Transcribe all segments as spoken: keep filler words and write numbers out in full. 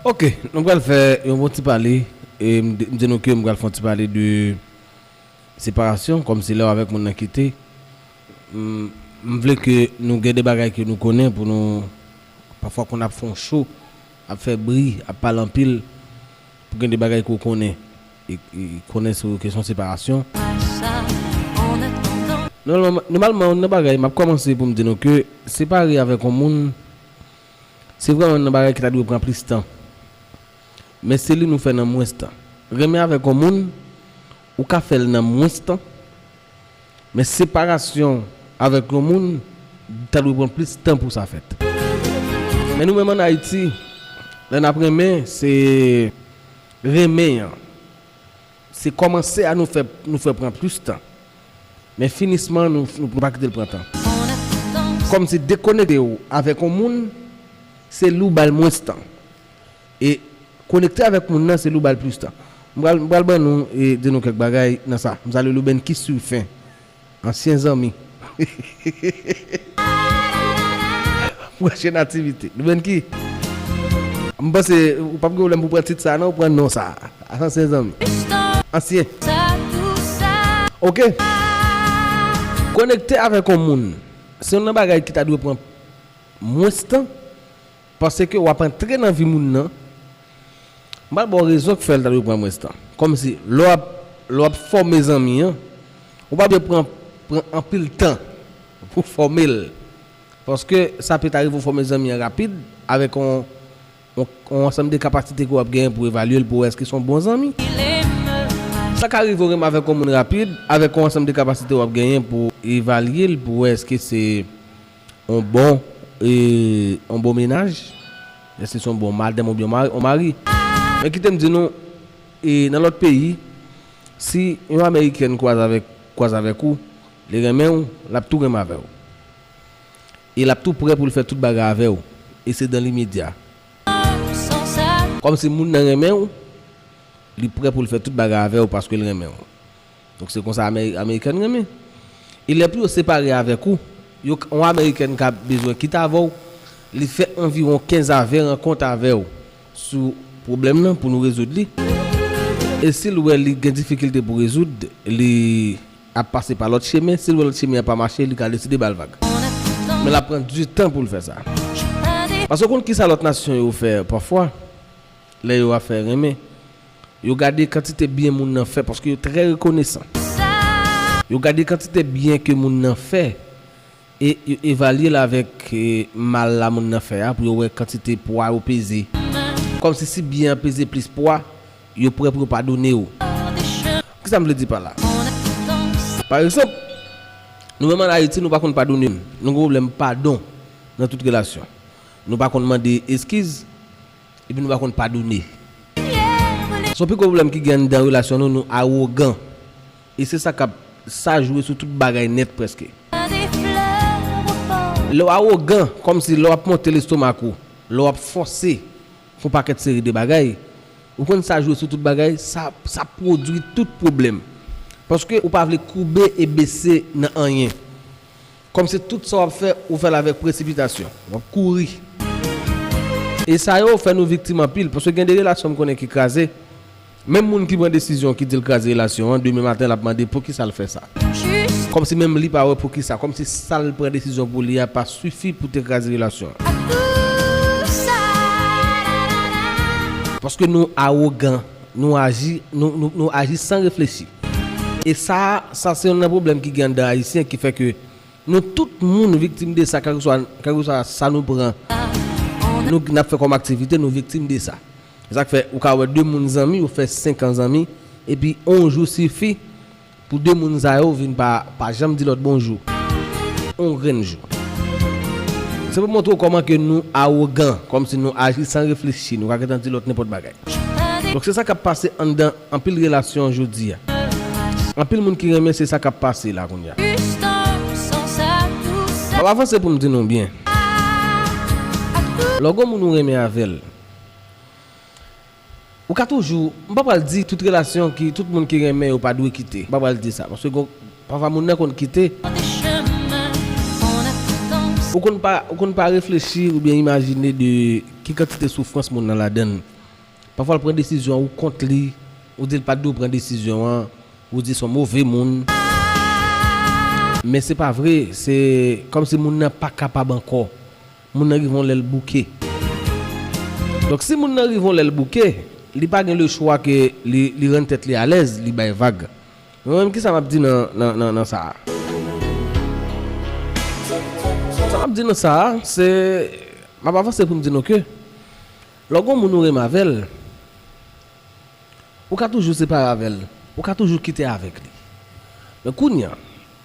Ok, nou pral fè yon bon ti pale. E m di nou ke m pral fè yon ti pale de separasyon, kòmsi lè w avèk moun nan kite. M, m vle ke nou gen de bagay ke nou konnen pou nou, pafwa konn ap fè yon cho, ap fè bri, ap pale anpil, pou gen de bagay ke w konnen. E, e konnen sou kesyon separasyon. Nòmalman, nòmalman, yon nan bagay, m ap kòmanse pou m di nou ke separe avèk yon moun, se vrèman yon nan bagay ki ta dwe pran plis tan. Men se li nou fè nan mwens tan. Renmen avèk yon moun, ou ka fè l nan mwens tan. Men separasyon avèk yon moun, ta dwe pran plis tan pou sa fèt. Men nou menm ann Ayiti, lè n ap renmen, se renmen an. Se kòmanse a nou fè, nou fè pran plis tan. Men finisman, nou, nou, nou pa kite l pran tan. Kòmsi dekonekte w avèk yon moun, se li w ba l mwens tan. E konekte avèk moun nan, se li w ba l plis tan. M pral, m pral ban nou, e di nou kèk bagay nan sa. M salye Loubenki Sirfen, ansyen zanmi. Branche Nativite. Loubenki, m panse ou p ap gen pwoblèm pou pran tit sa, non, ou pran non sa. Ansyen zanmi. Ansyen. Ok. Konekte avèk yon moun, se yon nan bagay ki ta dwe pran mwens tan, paske w ap antre nan vi moun nan. M pral ba w rezon k fè l ta dwe pran mwens tan. Kòmsi, lè w ap, lè w ap fòme zanmi an, ou pa dwe pran, pran anpil tan pou fòme l. Paske sa pèt arive w fòme zanmi an rapid, avèk yon, yon, yon ansanm de kapasite ke w ap genyen pou evalye l, pou wè èske se yon bon zanmi. Sa ka rive w renmen avèk yon moun rapid, avèk yon ansanm de kapasite w ap genyen pou evalye l, pou wè èske se yon bon, e, yon bon mennaj, èske se yon bon madanm oubyen yon mari, yon mari. Men kite m di nou, e, nan lòt peyi, si yon amerikèn kwaze avèk, kwaze avèk ou, li renmen w, l ap tou renmen avè w. E l ap tou prè pou l fè tout bagay avè w. E se dans l'immédiat. Kòmsi moun nan renmen w, li prè pou l fè tout bagay avè w paske l renmen w. Donk se konsa Ameri-, amerikèn renmen. E lè pou yo separe avèk ou, yo, yon amerikèn ka bezwen kite avè w, li fè anviwon kenz a ven rankont avè w sou pwoblèm nan pou nou rezoud li. E si l wè li gen difikilte pou rezoud, li ap pase pa lòt chemen, si l wè lòt chemen an pa mache, li ka deside ba l vag. Men l ap pran di tan pou l fè sa. Paske w konn kisa lòt nasyon yo fè pafwa, lè yo ap fè renmen, yo gade kantite byen moun nan fè, paske yo trè rekonesan. Yo gade kantite byen ke moun nan fè, e yo evalye l avèk, e, mal la moun nan fè a, pou yo wè kantite pwa yo peze. Kòmsi si byen an peze plis pwa, yo prè pou yo padone w. Kisa m vle di pa la? Pa egzanp, nou menm ann Ayiti, nou pa konn padone moun. Nou gen pwoblèm padon nan tout relasyon. Nou pa konn mande eskiz, epi nou pa konn padone. Se yon pi gwo pwoblèm ki gen anndan relasyon nou, nou awogan. E se sa k ap, sa jwe sou tout bagay nèt prèske. Lè w awogan, kòmsi lè w ap monte lestomak ou, lè w ap fòse pou yon pakèt seri de bagay, ou konn sa jwe sou tout bagay, sa, sa pwodui tout pwoblèm. Paske ou pa vle koube e bese nan anyen. Kòmsi tout sa w ap fè, ou fè l avèk presipitasyon. W ap kouri. E sa yo fè nou viktim anpil, paske gen de relasyon m konnen ki kraze. Menm moun ki pran desizyon ki di l kraze relasyon an, demen maten l ap mande poukisa l fè sa. Kòmsi menm li pa wè poukisa, kòmsi sa l pran desizyon pou li a pa sifi pou te kraze relasyon an. Paske nou awogan, nou aji, nou, nou, nou aji san reflechi. E sa, sa se youn nan pwoblèm ki gen anndan Ayisyen ki fè ke nou tout moun viktim de sa, kèlkeswa, kèlkeswa sa nou pran, nou, n ap fè kòm aktivite, nou viktim de sa. Se sa k fè ou ka wè de moun zanmi, yo fè senk an zanmi, epi yon jou sifi pou de moun sa yo vin pa, pa janm di lòt bonjou. Yon grenn jou. Se pou montre w kòman ke nou awogan, kòmsi nou aji san reflechi, nou ka gentan di lòt nenpòt bagay. Donk se sa k ap pase anndan anpil relasyon jodi a. Anpil moun ki renmen se sa k ap pase la kounye a. M ap avanse pou m di nou byen. Lè w gen yon moun ou renmen avè l, ou ka toujou, m pa pral di tout relasyon ki, tout moun ki renmen yo pa dwe kite. M pa pral di sa. Paske gon, pafwa moun nan konn kite. Ou konn pa, ou konn pa reflechi oubyen imajine de ki kantite soufrans moun nan ladann. Pafwa l pran desizyon an, ou kont li, ou di l pa t dwe pran desizyon an, ou di se yon move moun. Men se pa vre, se kòmsi moun nan pa kapab ankò. Moun nan rive yon lè l bouke. Donk, si moun nan rive yon lè l bouke, li pa gen lechwa ke li, li rann tèt li alèz, li bay vag. Mwen menm, kisa m ap di nan, nan, nan, nan sa a? Sa m ap di nan sa a, se, m ap avanse pou m di nou ke, lè w gen yon moun ou renmen avè l, ou ka toujou separe avè l, ou ka toujou kite avèk li. Men kounye a,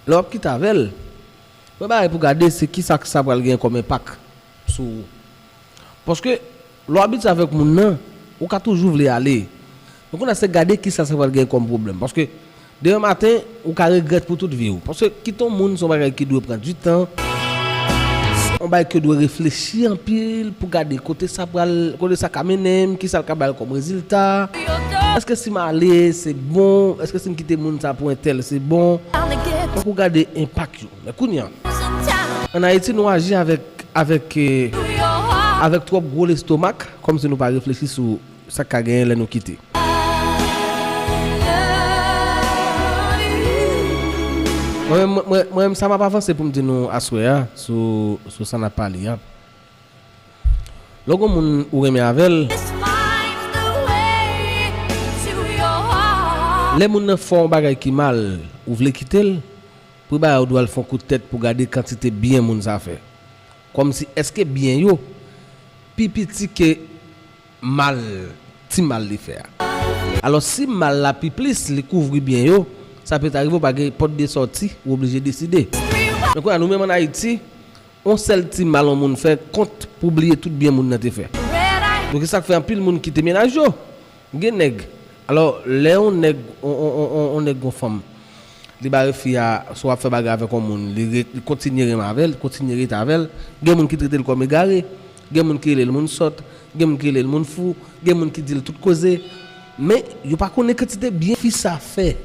lè w ap kite avè l, premye bagay pou gade se kisa k sa pral gen kòm enpak sou ou. Paske lè w abitye avèk moun nan, ou ka toujou vle ale. Men kounye a se gade kisa sa pral gen kòm pwoblèm. Paske demen maten, ou ka regrèt pou tout vi w. Paske kite yon moun se yon bagay ki dwe pran du tan. Yon bagay ke w dwe reflechi anpil pou gade kote sa pral, kote sa ka mennen m, kisa l ka ba l kòm rezilta. Èske si m ale, se bon? Èske si m kite moun sa pou entèl, se bon? Fòk ou gade enpak yo. Men kounye a, ann Ayiti, nou aji avèk, avèk, eh, avèk twòp gwo lestomak, kòmsi nou pa reflechi sou sa k ka genyen lè nou kite. Mwen menm, mwen, mwen, mwen menm, sa m ap avanse pou m di nou aswè a, sou, sou sa n ap pale a. Lè w gen yon moun ou renmen avè l, lè moun nan fè yon bagay ki mal, ou vle kite l, premye bagay ou dwe al fè yon kout tèt pou gade kantite byen moun sa fè. Kòmsi, èske byen yo pi piti ke mal, ti mal li fè a? Alò, si mal la pi plis, li kouvri byen yo, sa pèt arive w pa gen pòt de sòti, ou oblije deside. Men kounye a, nou menm ann Ayiti, yon sèl ti mal yon moun fè kont pou bliye tout byen moun nan te fè. Donk, se sa k fè anpil moun kite mennaj yo. Gen nèg. Alò, lè yon nèg, on, on, on, on, on nèg gon fanm, li bare fi a, si w ap fè bagay avèk yon moun, li re-, li kontinye renmen avè l, kontinye rete avè l, gen moun ki trete l kòm egare, gen moun ki rele l moun sòt, gen moun ki rele l moun fou, gen moun ki di l tout koze. Men, yo pa konnen kantite byen fi sa fè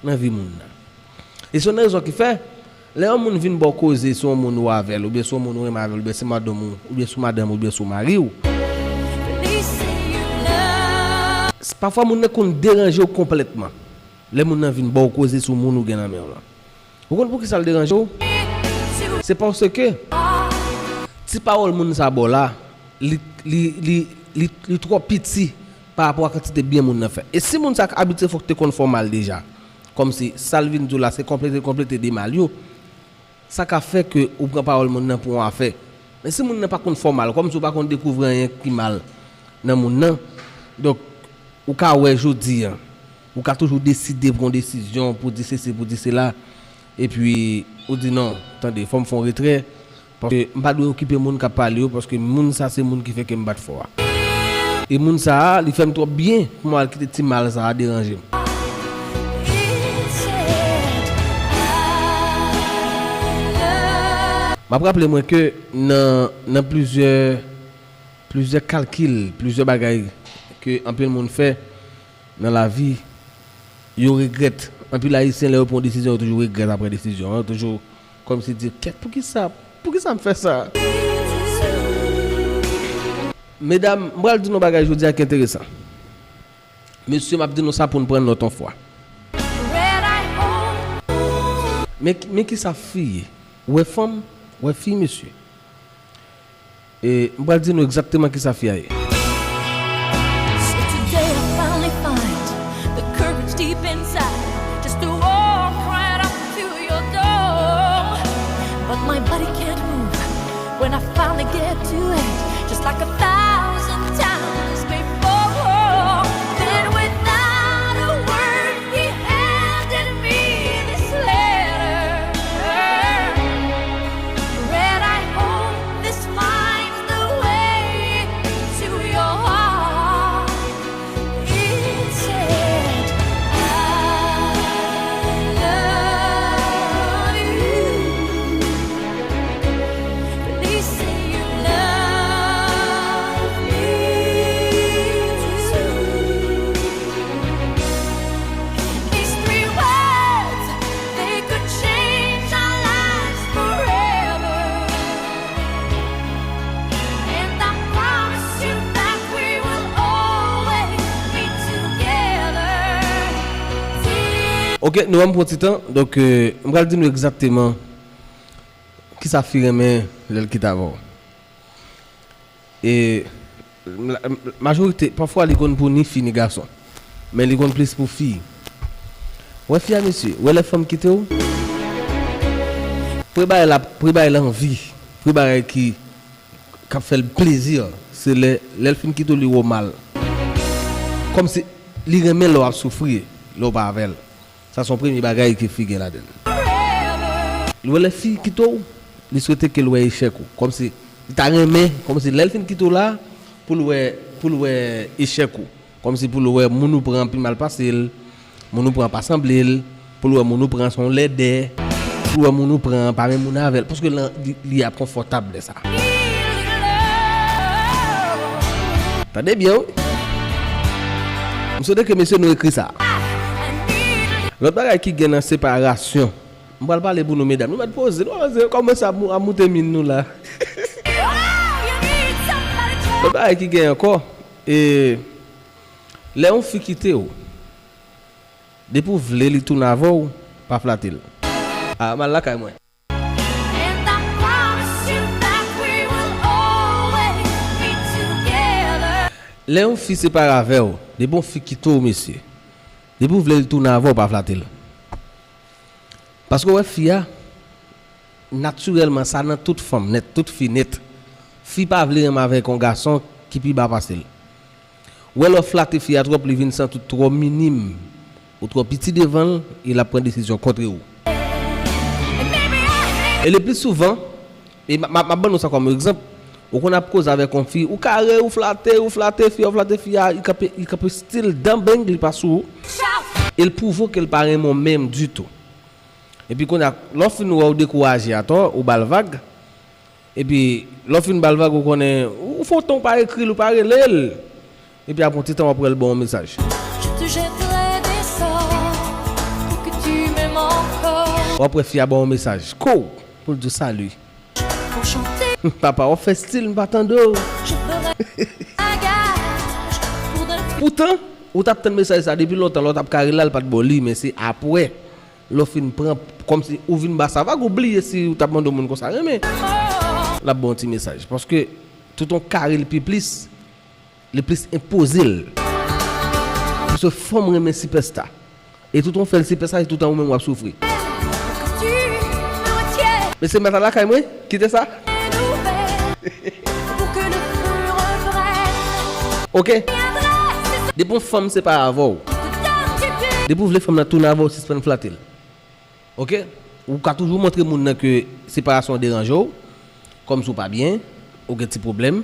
nan vi moun nan. E se youn nan rezon ki fè, lè yon moun vin ba w koze sou yon moun ou avè l, oubyen sou yon moun ou renmen avè l, oubyen se madanm ou, oubyen sou madanm ou, oubyen sou mari w, s-, pafwa moun nan konn deranje w konplètman. Lè moun nan vin ba w koze sou moun ou gen nan men w lan. Ou konn poukisa l deranje w? Se paske ti pawòl moun sa ba w la, li, li, li, li, li twò piti pa rapò a kantite byen moun nan fè. E si moun sa k abitye fòk te konn fè w mal deja, kòmsi sa l vin di w la se konplete, konplete de mal yo, sa ka fè ke ou pran pawòl moun nan pou yon afè. Men si moun nan pa konn fè w mal, kòmsi ou pa konn dekouvri anyen ki mal nan moun nan, donk, ou ka wè jodi a, ou ka toujou deside pran yon desizyon pou di sesi, pou di sela, epi ou di non, tande, fò m fè yon retrè, paske m pa dwe okipe moun k ap pale yo, paske moun sa se moun ki fè ke m bat fò a. E moun sa a, li fè m twòp byen pou m al kite ti mal sa a deranje m. M ap raple mwen ke nan, nan plizyè, plizyè kalkil, plizyè bagay ke anpil moun fè nan lavi, yo regrèt. Anpil Ayisyen, lè yo pran yon desizyon, yo toujou regrèt apre desizyon an. Yo toujou kòmsi di, kèt, poukisa, poukisa m fè sa? Medam, m pral di nou yon bagay jodi a ki enteresan. Mesye, m ap di nou sa pou n pran nòt yon fwa. Men, men kisa fi ye? Ou wè fanm, ou wè fi, mesye. E m pral di nou egzakteman kisa fi a ye. So today I finally find the courage deep inside just to walk right up to your door. But my body can't move when I finally get to it, just like a thousand times before. Then without a word, he handed me this letter. Red, I hope this finds the way to your heart. It said, "I love you." Please say you love me. Ok, nou ban m pran ti tan. Donk, euh, m pral di nou egzakteman kisa fi renmen lè l kite avè w. E la- majorite, pafwa li konn pou ni fi ni gason. Men li konn plis pou fi. Wè fi a, mesye, wè lè fanm kite w. Premye bagay la, premye bagay la anvi. Premye bagay ki k ap fè l plezi, se lè, lè l fin kite w, li wè w mal. Kòmsi li renmen lè w ap soufri, lè w pa avè l. Sa se yon premye bagay ke fi gen ladan l. Li wè lè fi kite w, li swete ke l wè echèk ou. Kòmsi li ta renmen, kòmsi lè l fin kite w la, pou l wè, pou l wè echèk ou. Kòmsi pou l wè moun ou pran pi mal pase l, moun ou pran pa sanble l, pou l wè moun ou pran se yon lèdè, pou l wè moun ou pran pa menm moun avè l, paske li, li ap konfòtab lè sa. Tande byen, wi. M swete ke mesye nou ekri sa. Lòt bagay ki gen nan separasyon, m pral pale pou nou, medam. Nou mèt poze, nou mèt poze, kòmanse ap mou- ap moute min nou la. Lòt bagay ki gen ankò, e lè yon fi kite w, depi w vle li tounen avè w, pa flate l. A, m al lakay mwen. And I promise you that we will always be together. Lè yon fi separe avè w, depi yon fi kite w, mesye, depi w vle l tounen avè w, pa flate l. Paske w wè fi a, natirèlman, sa nan tout fanm nèt, tout fi nèt. Fi pa vle renmen avèk yon gason ki pi ba pase l. Wè lè w flate fi a twòp, li vin santi w twò minim, ou twò piti devan l, e l ap pran desizyon kontre w. E le pli souvan, e m ap ban nou sa kòm egzanp, ou konn ap koze avèk yon fi, ou kare, ou flate, ou flate fi a, ou flate fi a, li kanpe, li kanpe still dan beng, li pa sou ou. E l pwouve w ke l pa renmen w menm ditou. Epi kounye a, lè w fin wè w dekouraje atò, ou ba l vag. Epi, lè w fin ba l vag, ou konnen, ou fè yon tan w pa ekri l, ou pa rele l. Epi, apre yon ti tan, w ap wè l ba w yon mesaj. Je te jetterai des sorts pour que tu m'aimes encore. W ap wè fi a ba w yon mesaj. Kou! Pou l di w sali. Pour chanter. Papa, w ap fè stil, m pa tande w. Je ferai bagage pour d'un Poutan, ou t ap tann mesaj sa depi lontan, lè w t ap kare la, l pa t ba w li, men se apre. Lè w fin pran, kòmsi ou vin ba sa vag, ou bliye si ou t ap mande yon moun konsa renmen. L ap ba w yon ti mesaj. Paske tout yon kare l pi plis, li plis enpoze l. Paske fanm renmen sipèsta. E tout yon fè l sipèsta, e tout tan ou menm w ap soufri. Mesye, m pa t al lakay mwen, kite sa. Ok. Depi yon fanm separe avè w, depi w vle fanm nan tounen avè w, sispann flate l. Ok? Ou ka toujou montre moun nan ke separasyon an deranje w, kòmsi w pa byen, ou gen ti pwoblèm.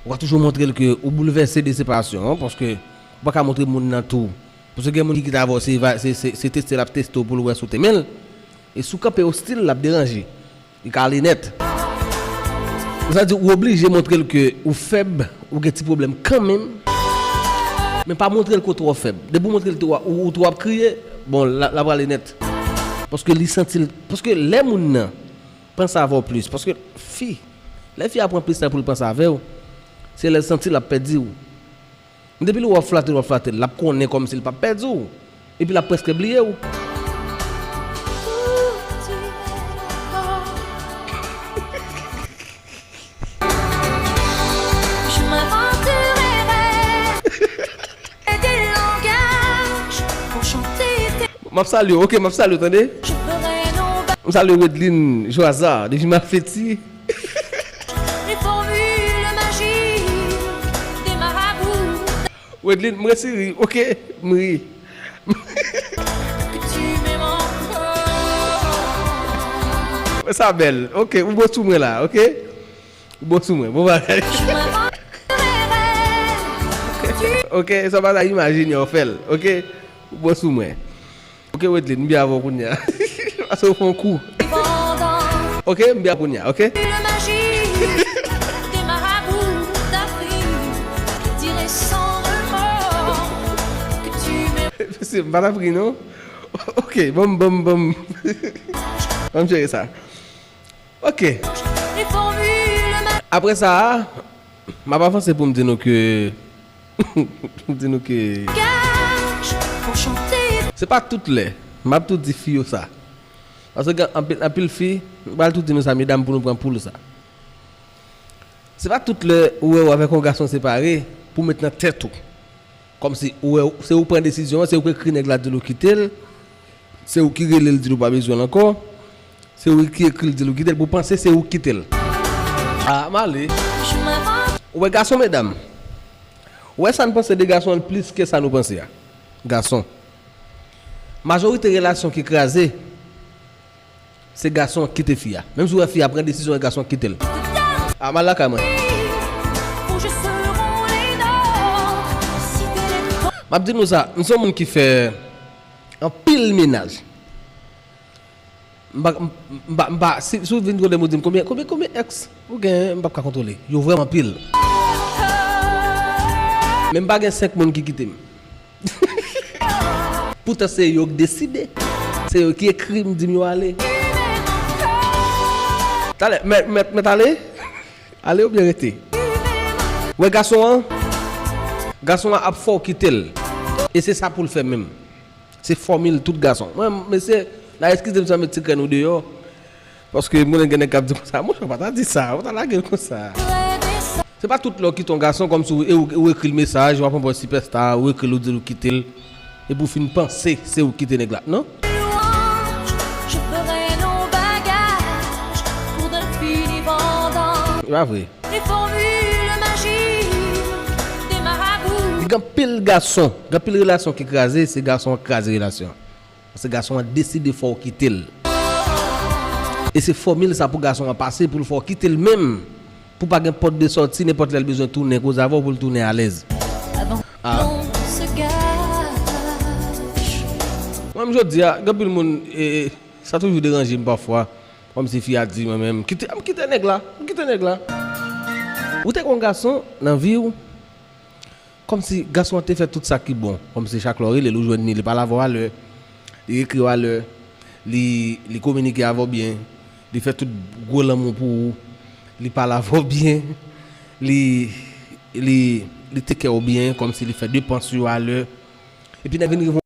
Ou ka toujou montre l ke ou boulvèse de separasyon an, paske ou pa ka montre moun nan tou. Paske gen moun ki kite avè w, se, se, se, se teste l ap teste w pou l wè si w te renmen l. E si w kanpe ostil, l ap deranje. Li ka ale nèt. Sa di ou oblije montre l ke ou fèb, ou gen ti pwoblèm kanmenm. Men pa montre l ke w twò fèb. Depi w montre l ou, ou twò ap kriye, bon, l ap, l ap ale nèt. Paske li santi l, paske lè moun nan panse avè w plis, paske fi, lè fi a pran plis tan pou l panse avè w, se lè l santi l ap pèdi w. Depi l wè w ap flate l, w ap flate l, l ap konnen kòmsi l p ap pèdi w. Epi l ap prèske bliye w. M ap salye w, ok, m ap salye w, tande. M salye Wedline Joaza, depi Mafeti. Wedline, m resi ri, ok, m ri. Sa bèl, ok, ou bon sou mwen la, ok. Ou bon sou mwen, bon bagay. Ok, sa pa ta imajine w fè l, ok. Ou bon sou mwen. Ok, Wedline, m byen avè w kounye a. Pase w fè yon kou. Ok, m byen kounye a, ok. Mesye, m pa t ap ri, non. Ok, bon, bon, bon. Ban m jere sa. Ok. Apre sa, m ap avanse pou m di nou ke, pou m di nou ke se Se pa tout lè m ap tou di fi yo sa. Paske gen anpil, anpil fi, m pral tou di nou sa, medam, pou nou pran poul sa. Se pa tout lè ou wè ou avèk yon gason separe pou w met nan tèt ou. Kòmsi ou wè, se ou pran desizyon an, se ou ki ekri nèg la di l ou kite l, se ou ki rele l di l ou pa bezwen l ankò, se ou ki ekri l di l ou kite l, pou w panse se ou ki kite l. A, m ale. Ou wè gason, medam? Ou wè sa n panse de gason an plis ke sa nou panse a? Gason. Majorite relasyon ki kraze, se gason an ki kite fi a. Menm si w wè fi a pran desizyon e gason an kite l. A, m al lakay mwen. M ap di nou sa, m se yon moun ki fè anpil mennaj. M pa, m, m pa, m pa, si, si w vin kote m, ou di m konbyen, konbyen, konbyen ex ou gen, m p ap ka kontwole. Yo vrèman anpil. Men m pa gen senk moun ki kite m. Poutan se yo k deside. Se yo ki ekri m, di m yo ale. Talè, mèt, mèt, mèt ale? Ale oubyen rete? Wè gason an? Gason an ap fè w kite l. E se sa pou l fè menm. Se fòmil tout gason. Mwen, mesye, n a eskize m si m met ti grenn ou deyò. Paske m konnen gen nèg k ap di konsa, monchè, ou pa ta di sa, ou pa ta lage l konsa. Se pa tout lè w kite yon gason kòmsi ou, e ou, ou ekri l mesaj, w ap anvoye sipèsta, ou ekri l, ou di l ou kite l. Epi w fin panse se ou ki kite nèg la. Non? E pa vre. Gen anpil gason, gen anpil relasyon ki kraze, se gason an k kraze relasyon an. Paske gason an deside fò w kite l. E se fòmil sa pou gason an pase pou l fè w kite l menm. Pou pa gen pòt de sòti, nenpòt lè l bezwen tounen koze avè w pou l tounen alèz. A. Mwen menm jodi a, gen anpil moun, e, e, sa toujou deranje m pafwa. Kòmsi fi a di mwen menm, kite, m kite nèg la, m kite nèg la. Ou te gen yon gason nan vi w, kòmsi gason an te fè tout sa ki bon. Kòmsi chak lè w rele l, ou jwenn li, li pale avè w alè, li ekri w alè, li, li kominike avè w byen, li fè tout gwo lanmou pou ou, li pale avè w byen, li, li, li take care w byen, kòmsi li fè depans yo alè. Epi nèg vin rive